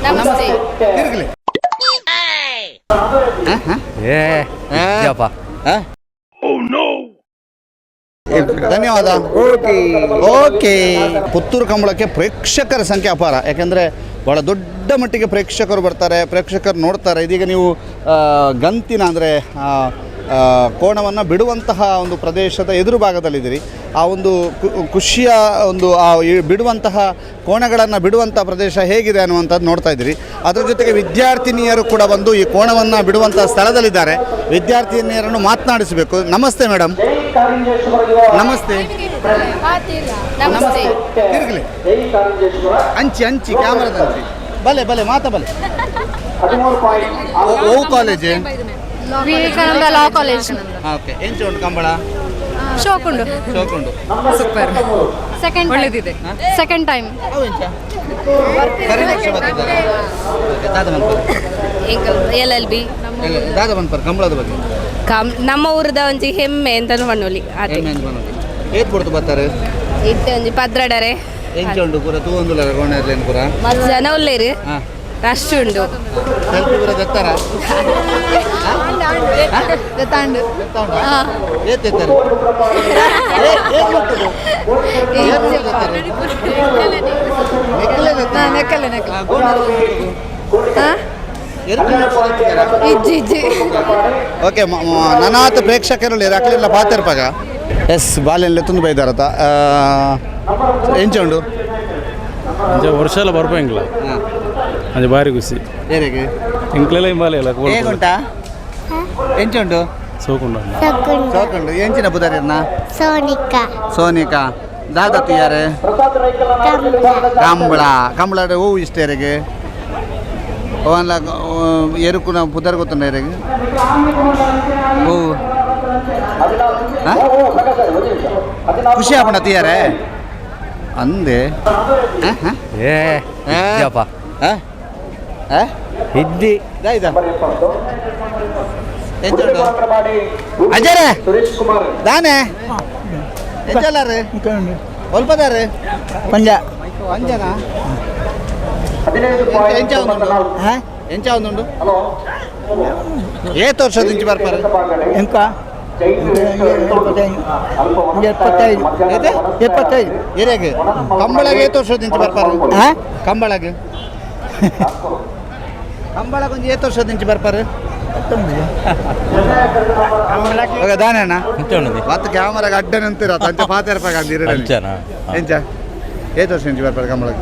ನಮಸ್ತೆ. ತಿರುಗಲಿ. ಏ ಇದ್ಯಪ್ಪ. ಧನ್ಯವಾದ. ಓಕೆ. ಪುತ್ತೂರು ಕಂಬಳಕ್ಕೆ ಪ್ರೇಕ್ಷಕರ ಸಂಖ್ಯೆ ಅಪಾರ. ಯಾಕೆಂದರೆ ಭಾಳ ದೊಡ್ಡ ಮಟ್ಟಿಗೆ ಪ್ರೇಕ್ಷಕರು ಬರ್ತಾರೆ, ಪ್ರೇಕ್ಷಕರು ನೋಡ್ತಾರೆ. ಇದೀಗ ನೀವು ಗಂತಿನ ಅಂದರೆ ಕೋಣವನ್ನು ಬಿಡುವಂತಹ ಒಂದು ಪ್ರದೇಶದ ಎದುರು ಭಾಗದಲ್ಲಿದ್ದೀರಿ. ಆ ಒಂದು ಖುಷಿಯ ಒಂದು ಆ ಬಿಡುವಂತಹ ಕೋಣಗಳನ್ನು ಬಿಡುವಂಥ ಪ್ರದೇಶ ಹೇಗಿದೆ ಅನ್ನುವಂಥದ್ದು ನೋಡ್ತಾ ಇದ್ದೀರಿ. ಅದರ ಜೊತೆಗೆ ವಿದ್ಯಾರ್ಥಿನಿಯರು ಕೂಡ ಬಂದು ಈ ಕೋಣವನ್ನು ಬಿಡುವಂಥ ಸ್ಥಳದಲ್ಲಿದ್ದಾರೆ. ವಿದ್ಯಾರ್ಥಿನಿಯರನ್ನು ಮಾತನಾಡಿಸಬೇಕು. ನಮಸ್ತೆ ಮೇಡಮ್. ನಮಸ್ತೆ. ನಮಸ್ತೆ. ತಿರುಗಲಿ. ಅಂಚಿ ಅಂಚಿ, ಕ್ಯಾಮ್ರಾದ ಅಂಚಿ. ಬಲೆ ಬಲೆ ಮಾತಾ ಬಲೆ. ಓ college? Vivekananda law college. Okay. ಎಂಚ ಉಂಟು ಕಂಬಳ? ಶೋಕುಂಡು. ಚೋಕುಂಡು. ಸೂಪರ್. ಸೆಕೆಂಡ್ ಒಳ್ಳೆದಿದೆ. Second time. ಅವು ಎಂಚ? ಕರಿ ವರ್ಷ ಬತ್ತಿದ್ದಾರೆ. ಓಕೆ, ದಾದ ಮನ್ಪರ್? LLB. ಇಲ್ಲ, ದಾದ ಮನ್ಪರ್ ಕಂಬಳದ ಬಗ್ಗೆ? ಕಮ್ ನಮ್ಮ ಊರದ ಒಂಜಿ ಹೆಮ್ಮೆ ಅಂತ ಪಣ್ಣೊಲಿ ಅದೇ. ಹೆಮ್ಮೆ ಅಂತ ಬಂದದ್ದು. ಏತ್ ಕೊಡ್ತು ಬರ್ತಾರೆ? ಇತ್ತೆ ಒಂಜಿ ಪದ್ರಡರೆ. ಎಂಚ ಉಂಟು ಪೂರ ತೂವೊಂದುಲ್ಲ ಕೋಣೆರ್ಲೇನು ಪೂರ? ಮಸ್ತ್ ಜನ ಉಲ್ಲೇರು. ರಶ್ ಉಂಡು. ಸೆಲ್ಫಿ ಪೂರ ದತ್ತಾರ? ಗೊತ್ತಾಂಡು. ಏತ್ ಎತ್ತಾರೆ? ಏನ್ ಮಾಡ್ತದೆ? ಏನ್ ಮಾಡ್ತಾರೆ? ನೆಕ್ಕಲೆ ದತ್ತಾರ? ನೆಕ್ಕಲೆ ನೆಕ್ಕಲೆ. ಆ, ಗೋಣೆರ್ಲೇನು ಮಾಡ್ತದೆ? ಇಜ್ಜಿ ಇಜ್ಜಿ. ಓಕೆ, ನನಾತ ಪ್ರೇಕ್ಷಕರು ಅಕ್ಲೆಲ್ಲ ಪಾತೆರ್ಪಾಗ. ಎಸ್, ಬಾಲೆಲ್ಲ ತುಂಬ ಬೈದಾರತ. ಎಂಚ ಉಂಡು? ಅಂಚ ವರ್ಷ ಎಲ್ಲ ಬರ್ಪಂಗಿಲ್ಲ. ಅಂಚ ಬಾರಿ ಖುಷಿ. ಏರಿಗೆ? ಎಂಕ್ಲೆಲ್ಲ ಇಂಬಾಲೆ ಇಲ್ಲ. ಹೇಗುಂಟಾ? ಎಂಚ ಉಂಡು? ಸೋಕುಂಡ. ಸೋಕುಂಡು. ಎಂಚಿನ ಪುದರಿರ್ನ? ಸೋನಿಕಾ. ಸೋನಿಕಾ. ದಾದಾ ತುಯಾರೆ? ಕಂಬಳ. ಕಂಬಳ ಹೂವು ಇಷ್ಟ ಎರೆಗೆ? ಓನ್ಲ ಎರುಕುನ ಪುದರ್ ಗೊತ್ತುಂಡ ಎರೆಗೆ ಹೂವು? ಆ? ಖುಷಿ ಆಪಣ ತೀಯಾರೆ ಅಂದೆ. ಆ, ಆ? ಏ ಇದ್ಯಪ್ಪ. ಆ? ಆ? ಇದ್ದಿ. ಇದ ಎಂಚ ಉಂಟು ಅಜರೆ ದಾನೆ? ಎಂಚಲ್ಲಾರೆ? ಒಲ್ಪದಾರೆ? ಪಂಜ. ಅಂಜನಾ? ಎಂಚ ಉಂಡು? ಎಂಚ ಉಂಡು? ಏತ್ ವರ್ಷದ ಇಂಚಿ ಬರ್ಪಾರೆ? ಎಂಕ 75. ಏತೆ? 75. ಎರೆಗೆ ಕಂಬಳಗೆ ಏತ್ ವರ್ಷದ ಇಂಚಿ ಬರ್ಪಾರೆ? ಆ? ಕಂಬಳಗೆ, ಕಂಬಳಗೆ ಒಂಜಿ ಏತ್ ವರ್ಷದ ಇಂಚಿ ಬರ್ಪಾರೆ? ಓಕೆ, ದಾನೆ ಅಣ್ಣ. ಮತ್ತೆ ಕ್ಯಾಮರಾಗ ಅಡ್ಡ ನಿಂತಿರ ಅಂಚ ಪಾತೆರ್ಪಾಗ ಅಂದಿರ. ಅಂಚನಾ? ಎಂಚ, ಏತ್ ವರ್ಷ ಇಂಚಿ ಬರ್ಪಾರೆ ಕಂಬಳಗೆ?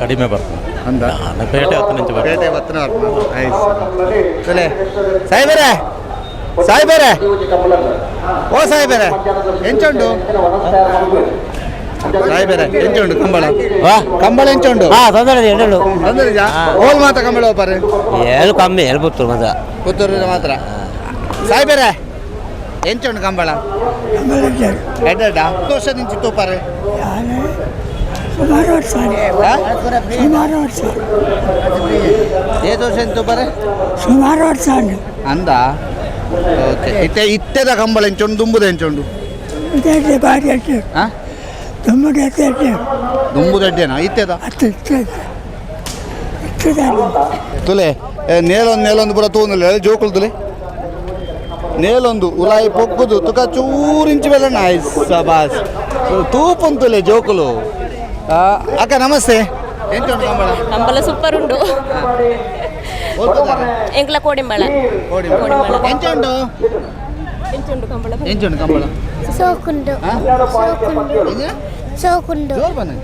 ಕಡಿಮೆ ಬರ್ತದೆ. ಅಂದ? ನಾನು ಪೇಟೆ ಹತ್ತು ನಿಂಚು ಬರ್ತದೆ. ಪೇಟೆ ಬತ್ತನ. ಐಸ್ ಚಲೆ. ಸಾಯ್ಬೇರೆ, ಸಾಯ್ಬೇರೆ, ಓ ಸಾಯ್ಬೇರೆ, ಎಂಚುಂಡು ಸಾಯ್ಬೇರೆ? ಎಂಚುಂಡು ಕಂಬಳ? ಕಂಬಳ ಎಂಚುಂಡು? ತೊಂದರೆ ಇಲ್ಲ. ತೊಂದರೆ ಇದೆಯಾ? ಓಲ್ ಮಾತ ಕಂಬಳ ಹೋಪಾರೆ? ಏಳು ಕಮ್ಮಿ ಎಲ್ಲಿ ಪುತ್ತೂರು ಮಾತ್ರ. ಪುತ್ತೂರು ಮಾತ್ರ. ಸಾಯ್ಬೇರೆ, ಎಂಚುಂಡು ಕಂಬಳ? ಎಡ್ಡೆಡ್ಡ ವರ್ಷ ನಿಂಚಿ ತೂಪಾರೆ? ಸುಮಾರು ವರ್ಷ. ಹಾ? ಸುಮಾರು ವರ್ಷ. ಏತ್ ವರ್ಷ ತೂಪಾರೆ? ಸುಮಾರು ವರ್ಷ. ಅಂದ. ಓಕೆ. ಇತ್ತೆ ಇತ್ತೆದ ಕಂಬಳ ಎಂಚುಂಡು, ದುಂಬುದ ಎಂಚುಂಡು? ಬಾರಿ ಅಡ್ಡೆ. ಹಾ? ತುಂಬ ಅಡ್ಡೆ. ದುಂಬುದ ಅಡ್ಡೇನಾ ಇತ್ತೆದ? ಅಷ್ಟು ಇತ್ತು ಇತ್ತು. ತುಲೆ, ನೇಲೊಂದು ನೇಲೊಂದು ಪೂರ ತೂಂದಿಲ್ಲ ಜೋಕುಲು. ತುಲೆ, ನೇಲೊಂದು ಉಲಾಯಿ ಪೊಗ್ಗುದು ತುಕ ಚೂರು ಇಂಚು ಬೆಲ್ಲ. ಸಬಾಸ್, ತೂಪುಂತುಲೆ ಜೋಕುಲು. ಅಕ್ಕ, ನಮಸ್ತೆ. ಎಂಚ ಉಂಟು ಕಂಬಳ? ಕಂಬಳ ಸೂಪರ್ ಉಂಡು. ಓಲ್ಪದಾರೆ? ಎಂಕ್ಲ ಕೋಡಿಂಬಳ. ಕೋಡಿಂಬಳ. ಎಂಚ ಉಂಟು? ಎಂಚುಂಡು ಕಂಬಳ? ಎಂಚ ಉಂಟು ಕಂಬಳ? ಸೋಕುಂಡು. ಹಾ? ಸೋಕುಂಡು. ಎಂಜ? ಸೋಕುಂಡು. ಜೋರ್ ಬನ್ನಿ.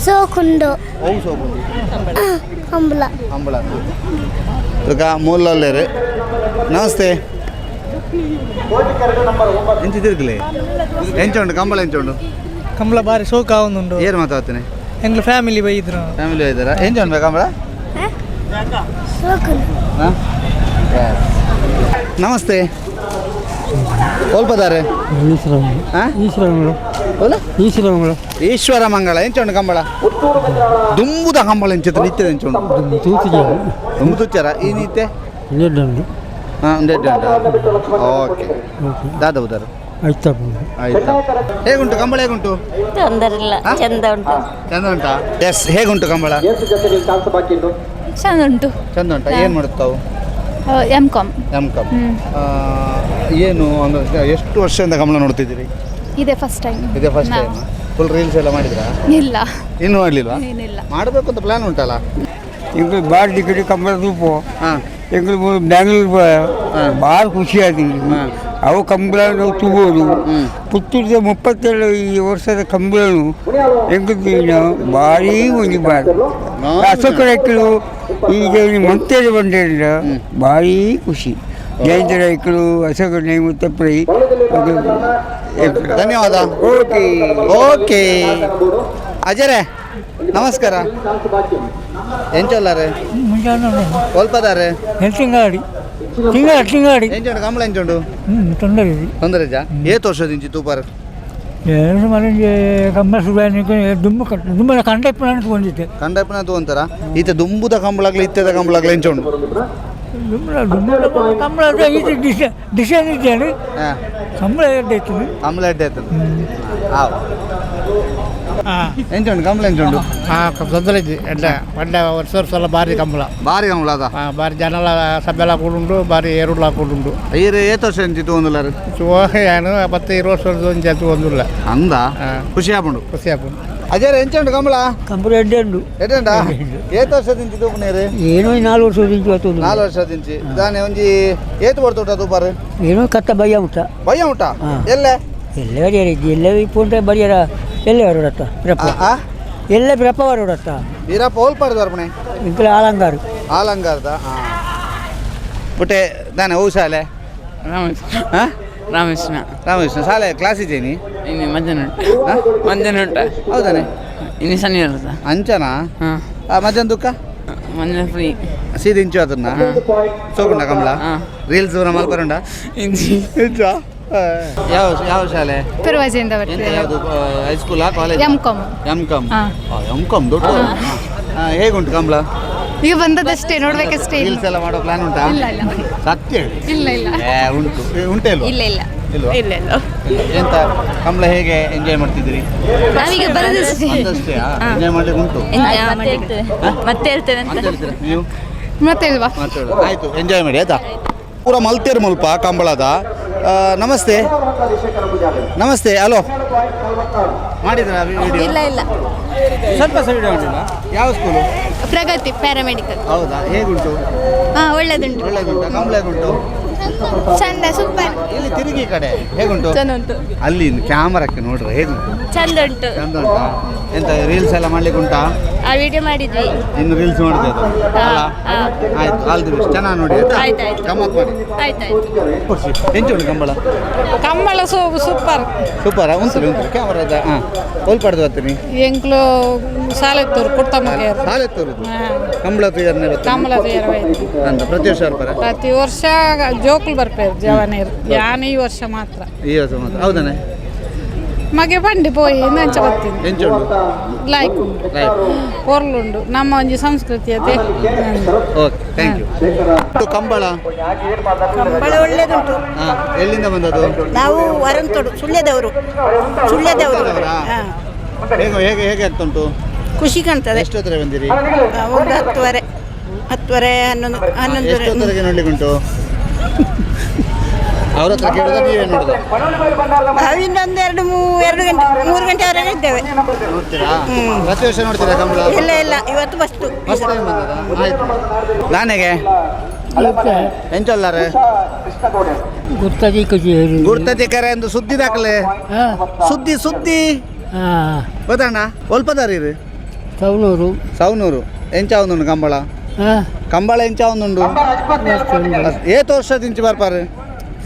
ಸೋಕುಂಡು. ಅವು ಸೋಕುಂಡು. ಕಂಬಳ. ಕಂಬಳ. ತುಕ ಮೂಲಲ್ಲೇರು. ನಮಸ್ತೆ. ಎಂಚ ತಿರುಗಲಿ? ಎಂಚ ಉಂಟು ಕಂಬಳ? ಎಂಚ ಉಂಟು? ಕಂಬಳ ಬಾರಿ ಶೋಕ ಉಂಡು. ಏನು ಮಾತಾಡ್ತೀನಿ? ಎಂಗ್ಲ ಫ್ಯಾಮಿಲಿ ಬೈದ್ರು. ಫ್ಯಾಮಿಲಿ ಇದ್ದಾರಾ? ಎಂಚ ಉಂಟು ಕಂಬಳ? ಸೋಕುಂಡು. ಹಾ? ನಮಸ್ತೆ. ಓಲ್ಪದಾರೆ? ಹಾ? ಓಲ? ಈಶ್ವರ ಮಂಗಳ. ಎಂಚ ಉಂಟು ಕಂಬಳ? ದುಂಬುದ ಕಂಬಳ ಎಂಚಿತ್ತು, ನಿತ್ಯದ ಎಂಚ ಉಂಟು? ದುಂಬು ತುಚ್ಚಾರ ಈ ನಿತ್ಯ? ಹಾಂ, ಉಂಟು. ಓಕೆ. ದಾದ ಉದಾರು? ಆಯ್ತಾ. ಆಯ್ತಾ. ಹೇಗುಂಟು ಕಂಬಳ, ಹೇಗುಂಟು? ತೊಂದರೆ ಇಲ್ಲ, ಚಂದ ಉಂಟು. ಚಂದ ಉಂಟಾ? ಎಸ್. ಹೇಗುಂಟು ಕಂಬಳ? ಚಂದ ಉಂಟು. ಚಂದ ಉಂಟಾ? ಏನು ಮಾಡುತ್ತಾವು? M com. M com. ಏನು ಅಂದ್ರೆ ಎಷ್ಟು ವರ್ಷದಿಂದ ಕಂಬಳ ನೋಡ್ತಿದ್ದೀರಿ? ಇದೆ ಫಸ್ಟ್ ಟೈಮ್. ಇದೇ first time. Full reels ಎಲ್ಲ ಮಾಡಿದ್ರಾ? ಇಲ್ಲ. ಇನ್ನೂ ಮಾಡಲಿಲ್ವಾ? ಏನಿಲ್ಲ. ಮಾಡಬೇಕು ಅಂತ ಪ್ಲಾನ್ ಉಂಟಲ್ಲ? ಎಂಗ್ಳು ಬಾರಿ ಟಿಕೆಟ್ ಕಂಬಳ ತೂಪು. ಎಂಗ್ಳು ಬ್ಯಾಂಗ್ಳೂರು ಭಾಳ ಖುಷಿ ಆಯ್ತು. ಅವು ಕಂಬಳ ತೂಬೋದು. ಪುತ್ತೂರದ 37 ಈ ವರ್ಷದ ಕಂಬಳನು ಎಂಕುಲು ಭಾರಿ ಒಂಜಿ ಬಾರಿ ಅಶೋಕ ರೈಕಲು ಈಗ ಮಂತೇಳಿ ಬಂದಿಲ್ಲ, ಭಾರಿ ಖುಷಿ. ಜಯಂತ ರೈಕಲು, ಅಶೋಕ ನೇಮುತ್ತಪ್ರೈ. ಧನ್ಯವಾದ. ಓಕೆ. ಓಕೆ. ಅಜರೇ, ನಮಸ್ಕಾರ. ಎಂಚೊಲ್ಲಾರೆ? ಒಲ್ಪದಾರೆ? ತಿಂಗಾಡಿ ತಿಂಗಾಡಿ ತಿಂಗಾಡಿ. ಎಂಚುಂಡು ಕಂಬಳ, ಎಂಚುಂಡು? ಹ್ಞೂ, ತೊಂದರೆ ಇದೆ. ತೊಂದರೆ ಇಜ್ಜಾ? ಏತ್ ವರ್ಷದಿಂಚಿ ತೂಪಾರು? ಏನು ಮನೆಗೆ ಕಂಬಳ ಸುಬ್ಬ ದುಂಬು ಕಟ್ ದುಂಬಲ ಕಂಡಪ್ಪ ಅನ್ಕೊಂಡಿದ್ದೆ. ಕಂಡಪ್ಪನ ತೂ ಅಂತಾರ. ಈತ ದುಂಬುದ ಕಂಬಳಾಗ್ಲಿ ಇತ್ತದ ಕಂಬಳಾಗ್ಲಿ ಎಂಚುಂಡು? ದುಂಬಲ ದುಂಬಲ ಕಂಬಳ ಇದು ಡಿಸೈನ್ ಡಿಸೈನ್ ಇದ್ದೇನೆ. ಕಂಬಳ ಎಡ್ಡೆ ಇತ್ತು. ಕಂಬಳ ಎಡ್ಡೆ ಆಯ್ತದ. ಆವ್. ಎಂಚುಂಡು ಕಂಬಳ, ಎಂಚುಂಡು? ತೊಂದರೆ ಇದ್ದಿ ಎಡ್ಡೆ ಪಂಡ ವರ್ಷ ವರ್ಷ ಎಲ್ಲ ಭಾರಿ ಕಂಬಳ. ಬಾರಿ ಕಂಬಳ ಅದ. ಭಾರಿ ಜನಲ ಸಭೆಲ್ಲ ಕೂಡುಂಡು, ಭಾರಿ ಏರುಡ್ಲ ಕೂಡುಂಡು. ಈರು ಏತ್ ವರ್ಷ ಎಂಚಿ ತೂವೊಂದುಲ್ಲಾರು? ಏನು 10 20 ವರ್ಷದ ಒಂಜಿ ತೂವೊಂದುಲ್ಲ. ಅಂದ. ಖುಷಿ ಆಪುಂಡು. ಖುಷಿ ಆಪುಂಡು. ಅಜಯ್, ಎಂಚುಂಡು ಕಂಬಳ? ಕಂಬಳ ಎಡ್ಡೆ ಉಂಡು. ಎಡ್ಡೆ. ಏತ್ ವರ್ಷದಿಂಚಿ ತೂಪುನೇರು? ಏನೋ 4 ವರ್ಷ ಹೊತ್ತು. 4 ವರ್ಷದಿಂಚಿ ದಾನೆ ಒಂಜಿ ಏತ್ ಬರ್ತುಂಟ ತೂಪಾರು? ಏನೋ ಕತ್ತ ಭಯ ಉಂಟ. ಭಯ ಉಂಟಾ? ಎಲ್ಲೆ? ಎಲ್ಲ ಬರಿಯರ ಇದ್ದಿ, ಎಲ್ಲ ಪೂಂಟ ಬರಿಯರ, ಎಲ್ಲ ಬರೋಡತ್ತ ಬಿರಪ್ಪ. ಆ? ಎಲ್ಲ ಬಿರಪ್ಪ ಬರೋಡತ್ತ. ವೀರಪ್ಪ ಓಲ್ಪಾಡ್ದು ಅರ್ಪಣೆ. ಇಂಕಲ ಆಲಂಗಾರು. ಆಲಂಗಾರ್ದ. ಪುಟ್ಟೆ ದಾನೆ ಓ ಶಾಲೆ? ಹಾ? ರಾಮಕೃಷ್ಣ. ರಾಮಕೃಷ್ಣ ಶಾಲೆ. ಕ್ಲಾಸ್ ಇದ್ದೇನಿ? ಇನ್ನು ಮಧ್ಯಾಹ್ನ ಉಂಟು. ಮಧ್ಯಾಹ್ನ ಉಂಟ. ಹೌದಾನೆ? ಇನ್ನು ಶನಿವಾರ ಸಹ. ಅಂಚನಾ? ಹಾಂ. ಮಧ್ಯಾಹ್ನ ದುಃಖ? ಮಧ್ಯಾಹ್ನ ಫ್ರೀ. ಸೀದ ಇಂಚು ಅದನ್ನ ಸೋಕುಂಡ ಕಮಲ. ರೀಲ್ಸ್ ಮಲ್ಪರುಂಡ? ಇಂಚಿ. ಇಂಚ. ಯಾವ ಯಾವ ಶಾಲೆ? ಪರ್ವಾಜೆಯಿಂದ ಎಂತ? ಬರ್ತಿದ್ದೇವೆ. ಯಾವುದು, ಹೈಸ್ಕೂಲಾ, college? M com. M com. ಹಾ. ಎಂ ಕಾಮ್ ದೊಡ್ಡ. ಹೇಗುಂಟು ಕಮಲ? ಈಗ ಬಂದದ್ದಷ್ಟೇ, ನೋಡ್ಬೇಕಷ್ಟೇ ಇನ್ನು. ರೀಲ್ಸ್ ಎಲ್ಲ ಮಾಡೋ ಪ್ಲಾನ್ ಉಂಟಾ? ಇಲ್ಲ ಇಲ್ಲ. ಸತ್ಯ ಹೇಳಿ. ಇಲ್ಲ ಇಲ್ಲ. ಏ, ಉಂಟು. ಏ, ಉಂಟೆ ಇಲ್ವಾ? ಇಲ್ಲ ಇಲ್ಲ. ಇಲ್ವಾ? ಇಲ್ಲ ಇಲ್ಲ. ಎಂತ ಕಂಬಳ ಹೇಗೆ ಎಂಜಾಯ್ ಮಾಡ್ತಿದ್ದೀರಿ? ನಾವೀಗ ಬರೋದಷ್ಟೇ. ಅಂದಷ್ಟೇ ಎಂಜಾಯ್ ಮಾಡ್ಲಿಕ್ಕೆ ಉಂಟು. ಮತ್ತೆ ಹೇಳ್ತೇವೆ ಅಂತ. ಅಂತ ಹೇಳ್ತೀರಾ ನೀವು? ಮತ್ತೆ ಇಲ್ವಾ? ಮಾತಾಡೋದು ಆಯ್ತು. ಎಂಜಾಯ್ ಮಾಡಿ, ಆಯ್ತಾ? ಪೂರ ಮಲ್ತೇರು ಮುಲ್ಪ ಕಂಬಳದ. ನಮಸ್ತೆ, ನಮಸ್ತೆ. ಹಲೋ, ಮಾಡಿದ್ರಾ ವಿಡಿಯೋ? ಇಲ್ಲ ಇಲ್ಲ. ಸ್ವಲ್ಪ ಸಹ ವಿಡಿಯೋ ಮಾಡಿಲ್ಲ. ಯಾವ ಸ್ಕೂಲು? ಪ್ರಗತಿ ಪ್ಯಾರಾಮೆಡಿಕಲ್. ಹೌದಾ? ಹೇಗುಂಟು? ಹಾ, ಒಳ್ಳೇದುಂಟು. ಒಳ್ಳೇದುಂಟಾ? ಕಂಬಳ ಹೇಗುಂಟು? ಚಂದ, ಸೂಪರ್. ಇಲ್ಲಿ ತಿರುಗಿ ಈ ಕಡೆ ಹೇಗುಂಟು? ಚಂದ ಉಂಟು. ಅಲ್ಲಿ ಕ್ಯಾಮರಾಕ್ಕೆ ನೋಡ್ರಿ, ಹೇಗುಂಟು? ಚಂದ ಉಂಟು. ಚಂದ ಉಂಟಾ? ಎಂತ ರೀಲ್ಸ್ ಎಲ್ಲ ಮಾಡ್ಲಿಕ್ಕೆ ಉಂಟಾ? ಆ ವಿಡಿಯೋ ಮಾಡಿದ್ವಿ. ಇನ್ನು ರೀಲ್ಸ್ ಮಾಡ್ತಾ ಇದ್ದು ಅಲ್ಲ? ಆಯ್ತು, all the best. ಚೆನ್ನಾಗಿ ನೋಡಿ, ಆಯ್ತಾ? ಆಯ್ತು, ಆಯ್ತು. ಗಮ್ಮತ್ ಮಾಡಿ. ಆಯ್ತಾಯ್ತು. ಎಂಚುಂಟು ಕಂಬಳ? ಕಂಬಳ ಸೂಪರ್. ಸೂಪರ್. ಉಂಟು ಉಂಟು ಕ್ಯಾಮರಾದ. ಹಾಂ, ಓಲ್ಪಾಡ್ದು ಬರ್ತೀನಿ. ಎಂಕ್ಲು ಸಾಲೆತ್ತೂರು ಕುಟ್ಟಮಗೆ. ಸಾಲೆ ತೋರುದು. ಕಂಬಳ ತುಯರ್ನೆ? ಕಂಬಳ ತುಯರ. ಅಂತ ಪ್ರತಿ ವರ್ಷ ಬರ್ತಾರೆ? ಪ್ರತಿ ವರ್ಷ ಜೋಕುಲು ಬರ್ಪೇರು, ಜವನೇರು. ಯಾನ್ ಈ ವರ್ಷ ಮಾತ್ರ. ಈ ವರ್ಷ ಮಾತ್ರ, ಹೌದಾನೆ? ಮಗೆ ಬಂಡಿ ಪೋಯಿ ನಂಚ ಬರ್ತೀನಿ. ಎಂಚುಂಟು? ಲೈಕ್ ಉಂಟು. ಲೈಕ್. ಪೊರ್ಲುಂಡು, ನಮ್ಮ ಒಂಜಿ ಸಂಸ್ಕೃತಿ ಅದೇ. Okay, thank you. Kambala? Kambala ಒಳ್ಳೇದುಂಟು. ಹಾಂ, ಎಲ್ಲಿಂದ ಬಂದದ್ದು? ನಾವು ವರಂತೋಡು, ಸುಳ್ಯದವರು ಸುಳ್ಯದವರು. ಸುಳ್ಯದವರಾ? ಹೇಗೆ ಹೇಗೆ ಹೇಗೆ ಆಗ್ತುಂಟು? ಖುಷಿ ಕಾಣ್ತದೆ. ಎಷ್ಟೊತ್ತರ ಬಂದಿರಿ? ಒಂದು 10:30, 10:30, 11, 11:30. ಎಷ್ಟೊತ್ತರೆಗೆ ನೋಡ್ಲಿಕ್ಕುಂಟು? ಅವ್ರ ಹತ್ರ ಕೇಳುದ, ನೀವೇ ನೋಡುದ? ನಾವು ಇನ್ನೊಂದು ಎರಡು 2 ಗಂಟೆ, 3 ಗಂಟೆವರೆಗೆ ಇದ್ದೇವೆ. ನೋಡ್ತೀರಾ? ಪ್ರತಿ ವರ್ಷ ನೋಡ್ತೀರಾ ಕಂಬಳ? ಇಲ್ಲ ಇಲ್ಲ, ಇವತ್ತು first. First time ಬಂದದಾ? ಆಯ್ತು. ನಾನೆಗೆ ಎಂಚೊಲ್ಲಾರೆ? ಗುರ್ತದಿ ಖುಷಿ. ಗುರ್ತತಿಕರೆ ಎಂದು ಸುದ್ದಿ ದಾಖಲೆ, ಸುದ್ದಿ ಸುದ್ದಿ. ಹಾಂ. ಗೊತ್ತಣ್ಣ, ಒಲ್ಪದಾರಿ? ಸವಣೂರು. ಸವಣೂರು. ಎಂಚ ಒಂದುಂಡು ಕಂಬಳ? ಹಾಂ. ಕಂಬಳ ಎಂಚ ಒಂದುಂಡು? ಏತ್ ವರ್ಷದಿಂಚಿ ಬರ್ಪಾರು?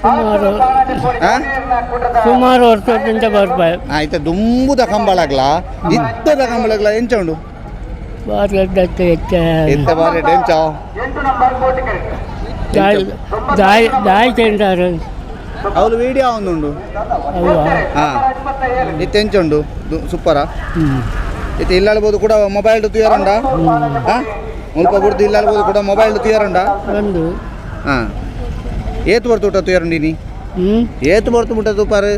ಸುಮಾರು ಹಾ? ಸುಮಾರು ವರ್ಷದಿಂದ ಬರ್ಪಾಯ. ಆಯ್ತು. ದುಂಬುದ ಕಂಬಳಗ್ಲ ಇತ್ತದ ಕಂಬಳಗ್ಲ ಎಂಚ ಉಂಡು? ಬಾರಿ ಅಡ್ಡ ಹೆಚ್ಚ. ಇತ್ತ ಬಾರಿ ಎಂಚ? ದಾಯಿ ದಾಯಿ ದಾಯಿ ತಿಂತಾರೆ. ಅವಳು ವಿಡಿಯೋ ಒಂದುಂಡು. ಅಲ್ವಾ? ಹಾ, ಇತ್ತ ಎಂಚ ಉಂಡು? ಸೂಪರಾ? ಇತ್ತ ಇಲ್ಲಾಳ್ಬೋದು ಕೂಡ ಮೊಬೈಲ್ ತುಯರುಂಡ. ಹಾ, ಮುಲ್ಪ ಬುಡ್ದು ಇಲ್ಲಾಳ್ಬೋದು ಕೂಡ ಮೊಬೈಲ್ ತುಯರುಂಡ. ಒಂದು. ಹಾ, ಏತ್ ಬರ್ತುಟ ತುಯರುಂಡಿನಿ? ಏತ್ ಪೊರ್ತು ಮುಟ್ಟ ತೂಪಾರು?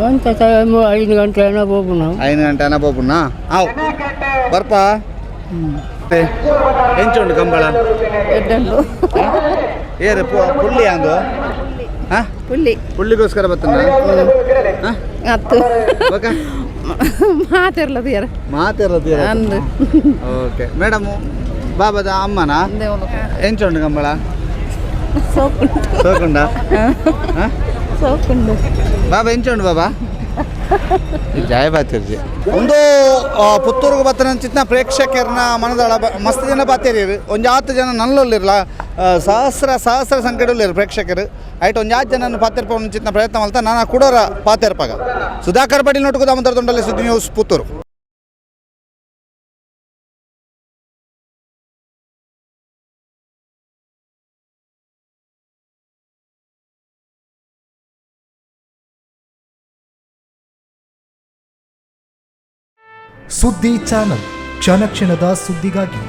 ಅಂತ ಟೈಮು 5 ಗಂಟೆ ಏನೋ ಹೋಗು. 5 ಗಂಟೆ ಅನ ಪೋಪುನ. ಆವ್, ಬರ್ಪ. ಎಂಚುಂಡು ಕಂಬಳ? ಏರು ಪುಳ್ಳಿ ಅಂದು? ಹಾಂ? ಪುಳ್ಳಿ. ಪುಳ್ಳಿಗೋಸ್ಕರ ಬತ್ತನ? ಅತ್ತು. ಓಕೆ. ಮಾತಿರ್ಲದ ಯಾರ. ಮಾತಿರೋದು. ಅಂದು. Okay madam. ಬಾಬಾದ ಅಮ್ಮನ? ಎಂಚುಂಡು ಕಂಬಳ? ಸೋಕುಂಡ? ಸೋಕುಂಡು. ಬಾಬಾ, ಎಂಚುಂಡು ಬಾಬಾ? ಜಯ ಬಾತಿರ್ಜಿ. ಒಂದು ಪುತ್ತೂರುಗು ಬತ್ತನಂಚಿತ್ನ ಪ್ರೇಕ್ಷಕರನ್ನ ಮನದಳ ಮಸ್ತ್ ಜನ ಬಾತೇರಿ. ಒಂಜಾತ್ ಜನ ನಲ್ಲೊಲ್ಲಿರ್ಲ, ಸಹಸ್ರ ಸಹಸ್ರ ಸಂಖ್ಯೆಡುಲ್ಲೇರು ಪ್ರೇಕ್ಷಕರು. ಐಟ್ ಒಂಜಾತ್ ಜನ ಪಾತೆರ್ಪ ಒಂಚಿತ್ನ ಪ್ರಯತ್ನ ಮಲ್ತ ನಾನು ಕುಡೋರ ಪಾತೆರ್ಪಾಗ. ಸುಧಾಕರ್ ಪಟೀಲ್ ನೋಟುಕು, ದಾಮೋದರ ದೊಂಡಲೆ, ಸುದ್ದಿ ನ್ಯೂಸ್, ಪುತ್ತೂರು. ಸುದ್ದಿ ಚಾನಲ್, ಕ್ಷಣ ಕ್ಷಣದ ಸುದ್ದಿಗಾಗಿ.